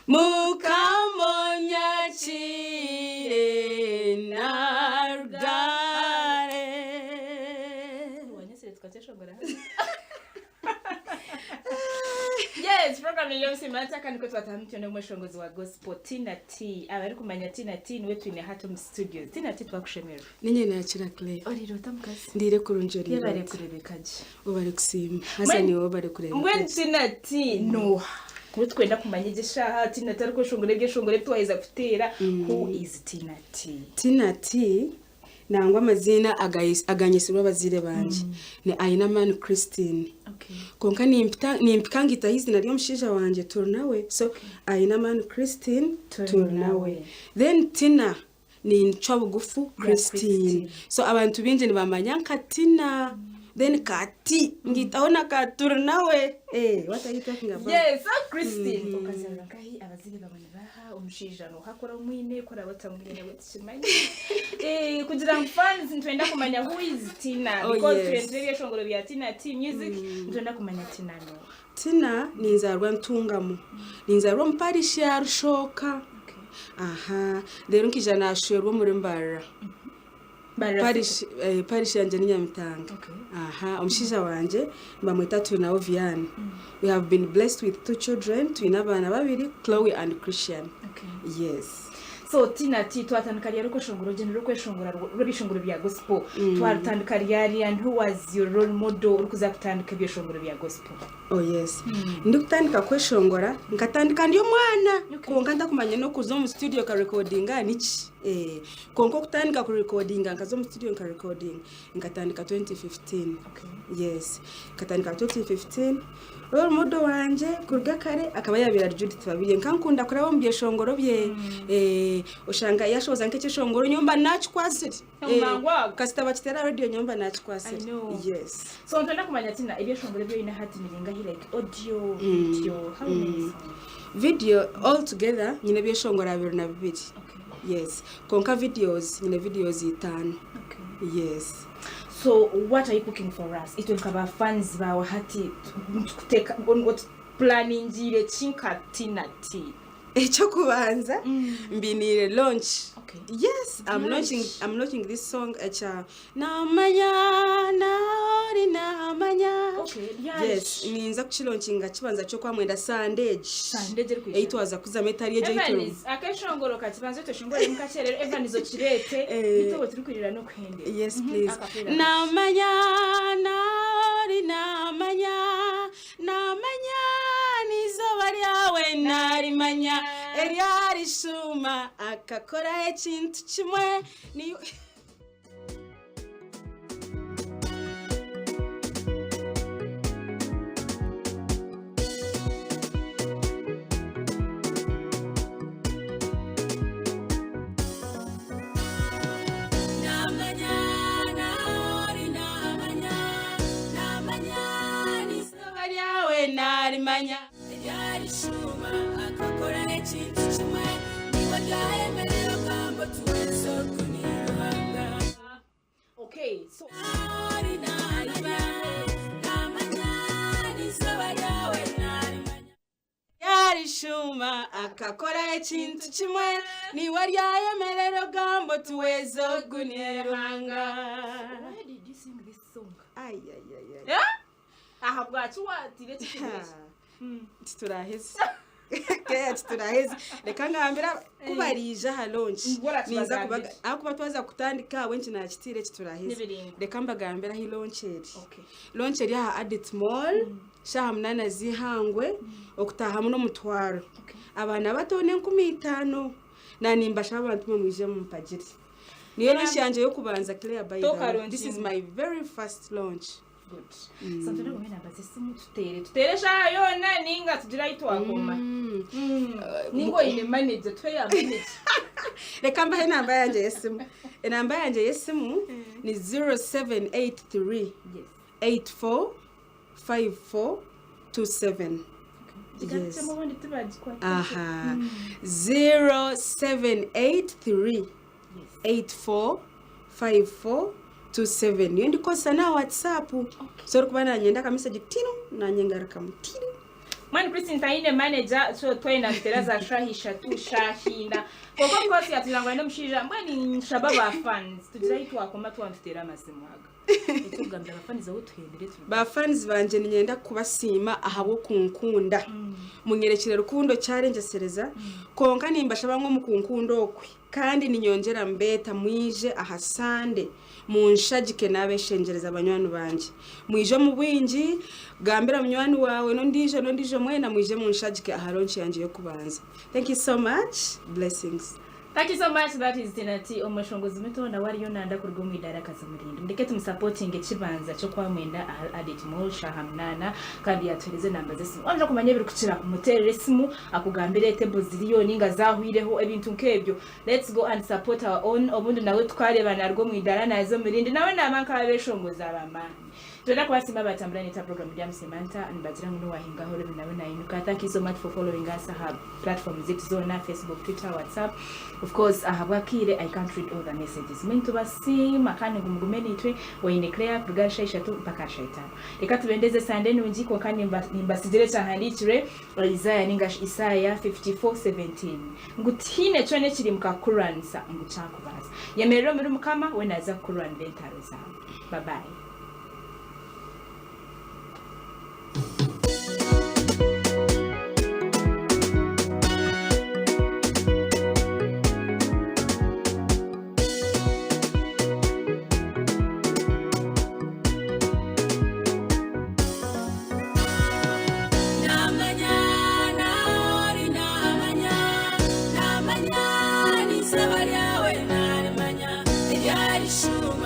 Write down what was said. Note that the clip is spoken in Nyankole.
Mukama onyakiire naruga hare. Wanyesire tukakyeshongora hamwe. Yes, program eri omusiima ntaka nikwo twataha mutyo n'omweshongozi wa gospel Tina T. Abarikumanya Tina T niwe twine hati omu studios. Tina T twakushemererwa. Ninye nakira Claire. Oriire ota mukazi? Ndiire kurungi oriire Yebare ota? kurebeka gye. Webare kusiima. Haza niiwe webare kureebeka Mbwenu gye. Tina T nooha? Kuba tukwenda kumanya egyo eshaaha Tina T arikweshongora ebyeshongoro ebi twaheza kuteera. Who is Tina T? Tina T nangwa amaziina aganyetsirwe abazaire bangye ni Ainamani Christine. Kwonka nimpika ngitaho eiziina ry'omushaija wangye Turinawe so Ainamani Christine Turinawe. Then Tina nincwa bugufu Christine. So abantu baingi nibamanya nka Tina then ka T ngitaho na ka Turinawe. Eh, what are you talking about? Yes, so Christine okazaarwa nkahi abazaire baawe nibaha omushaija nooha ku oramwine ku oraabe otamwine nabwe tikimanyi Eh, kugira ngu fans nitwenda kumanya who is Tina Oh, because yes. turenzire ebyeshongoro bya Tina T music nitwenda kumanya Tina nooha. Tina ninzaarwa Ntungamo. Ninzaarwa omu parish ya Rushooka. Aha, reero nkaija naashwerwa omuri Mbarara. Mbarara Parish, City? eh, parish yangye ni Nyamitanga. Okay. Aha, omushaija wangye nibamweta Twinaho Vian. We have been blessed with two children, twine abaana babiri, Chloe and Christian. Okay. Yes. So Tina T twatandika ryari okweshongora orugyendo rw'okweshongora rw'ebyeshongoro bya gospel twarutandika ryari and who was your role model orikuza kutandika ebyeshongoro bya gospel? Oh yes. Ndikutandika kweshongora nkatandika ndi omwana kwonka ntakumanya n'okuza omu studio nkarekodinga niki. Eh, kwonka okutandika kurekodinga nkaza omu studio nkarekodinga nkatandika 2015. Yes. Nkatandika 2015. Role model wangye kuruga kare akaba yabaire ari Judith Babirye. Nkankunda kuraba omu byeshongoro bye. Eh, oshanga yashohoza nk'ekyeshongoro nyowe mba nakikwasire. Omu mangu ago. Kasita bakiteera aha radio nyowe mba nakikwasire. I know. Yes. So nitwenda kumanya Tina ebyeshongoro ebi oine hati niringahi like audio, video, how many songs? Video all together nyine ebyeshongoro 22. Okay. Yes. Kwonka videos nyine videos itaano. Okay. Yes. So what are you cooking for us? Itwe nka ba fans baawe hati nitukuteeka otupulaningiire ki nka Tina T? Eky'okubanza mbiniire launch. Okay. Yes, I'm Launch. launching I'm launching this song ekya Namanya naori namanya. Okay, ryari Yes, ki? ninza kukilaunchinga kibanza ky'okwamwenda Sunday egi. Sunday egi erikwija. Ei twaza kuzamu etari egyo ei turimu. Evans, akeshongoro kati banza otweshongoremu kakye reero Evans okireete Eh. itwe obwo turikwirira n'okuhendera. Yes, please. Acapella. Namanya naori namanya Naamanya n'eizooba ryawe naarimanya eryarishuuma akakora ekintu kimwe niiwe. Naamanya naori naamanya naamanya n'eizooba ryawe narimanya Eryarishuuma akakora ekintu kimwe niiwe ryayemerera ogamba oti weeza ogu ni Ruhanga Okay, so Naori naamanya naamanya n'eizooba ryawe narimanya Yarishuuma akakora ekintu kimwe niiwe aryayemerera ogambe oti weeza ogu ni Ruhanga. Why did you sing this song? Ai, ai, ai, ai. Eh? Ahabwaki waatire eki kintu eki? Tituraheza. Keya tituraheza. Reka ngambire aba- ku bariija aha launch. Ngu oratubagambire. Ninza kubaga ahakuba twaza kutandika ahabw'enki naakitiire tituraheza. Nibiringwa. Reka mbagambire ahu launch eri. Okay. Launch eri aha Adit Mall. Shaaha munaana z'eihangwe, okutaahamu n'omutwaro. Abaana bato n'enkumi itaano. Na nimbashaba abantu mwe mwije mumpagire. Niyo launch yangye y'okubanza Claire by the way. This is my very first launch. Good. So nitwenda kumanya enamba z'esimu tuteere. Tuteere eshaaha yoona ninga tugire ahu twakoma. Ninga oine manager, tuhe ya manager. Reka mbahe enamba yangye y'esimu. Enamba yangye y'esimu ni 0783 Yes. 84 5427. Yes. Aha. 0783 845427 niyo ndikukozesa n'aha WhatsApp. So orikuba nanyenda aka message tinu nanye ngarukamu tinu. Mbwenu Christine taine manager so twena nitutera za shaha ishatu shaha ina kwonka of course yatugira ngu aine omushaija mbwenu nshaba ba fans tugire ahi twakoma twaba nituteera amasimu aga. Eky'okugambira ba fans ahu tuhendire turi. Ba fans bangye niinyenda kubasiima ahabw'okunkunda. Munyerekire rukundo kyarengyesereza, kwonka nimbashaba ngu omu kunkunda okwe kandi ninyongyera mbeeta mwije aha Sande munshagike naabeshengyereza banywani bangye. Mwije omu bwingi, gambira munywani waawe n'ondiijo n'ondiijo mwena mwije munshagike aha launch yangye y'okubanza. Thank you so much. Blessings. Thank you so much that is Tina T omweshongozi muto nawe ariyo nanda kuruga omu idaara akaza omu rindi mureke tumusapotinge ekibanza ky'okwamwenda ahari Adit Mall shaaha munaana kandi yatuhereza enamba z'esimu waba kumanya ebirikukiraho muteerere esimu akugambire table ziriyo ninga zahwireho ebintu nk'ebyo let's go and support our own obundi nawe tukareeba naruga omu idaara naza omu rindi nawe naaba nk'abeshongozi ab'amaani Twenda kubasiima abatambura nita program Ndyamusiima nta nibagira ngu nowahingaho Rebe nawe nayinuka thank you so much for following us aha platform zitu zoona Facebook, Twitter, WhatsApp of course ahabwakaire I can't read all the messages mbwenu tubasiima kandi ngu mugume nitwe Waine Claire kuruga aha shaaha ishatu mpaka aha shaaha itaano reka tubendeze Sunday nungi kwonka nimbasigira ekyahandiikirwe Isaiah ningashi Isaaya 54:17 ngu tihaine kyona ekirimuka kukurwanisa ngu kyakubaasa yemerera omuri Mukama we naza kukurwanira entaro zaawe bye bye. Naamanya naori naamanya naamanya n'eizooba ryawe narimanya eryarishuma.